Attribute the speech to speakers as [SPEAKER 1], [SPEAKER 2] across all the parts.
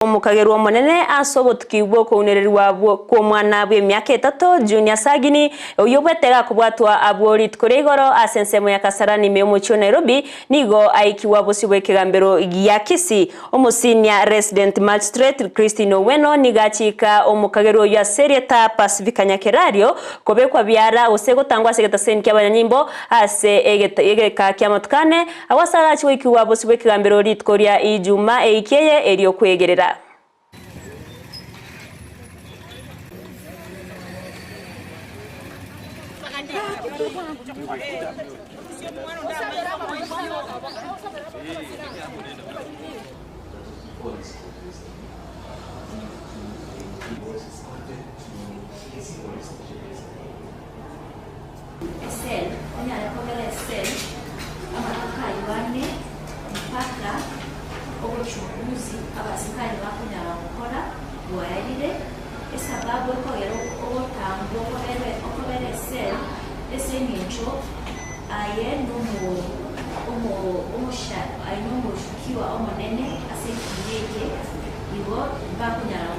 [SPEAKER 1] Omokagerwa omonene ase obotuki bw'okounererigwa kw'omwana bw'emiaka etato, Junior Sagini, oyio obwete gakobwatwa abwo rituko ria igoro ase ensemo ya Kasarani ime y'omochie o Nairobi, nigo aikigwa bosio bw'ekegambero gia Kisii. Omosinia Resident Magistrate Christine Oweno nigo achika omokagerwa oyio ase erieta Pacifica Nyakerario kobekwa biara gose gotangwa ase egetaseni ki'abanyanyimbo ase egeka ki'amatuko ane, Agwo ase agachia goikigwa bosio bw'ekegambero rituko ria Ijuma eiki eye eri'okwegerera.
[SPEAKER 2] Esel, onyare kobera esel amatuko ayio ane mpaka obochunguzi abasikari bakonyara gokora bwaerire, esababu ekogera ogotambwa okobera okobera esel ase eng'encho aye nomo omo omosha aye nomoshukiwa omonene ase ekiina eke, igo mbakonyara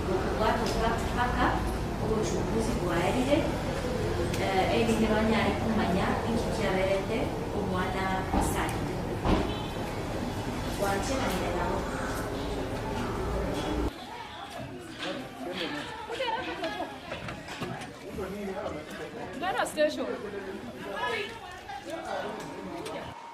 [SPEAKER 2] gokobwata mpaka Obochunguzi bwaerire, erinde banyare komanya inki kiaberete omwana o Sagini. Gwancheranire nabo.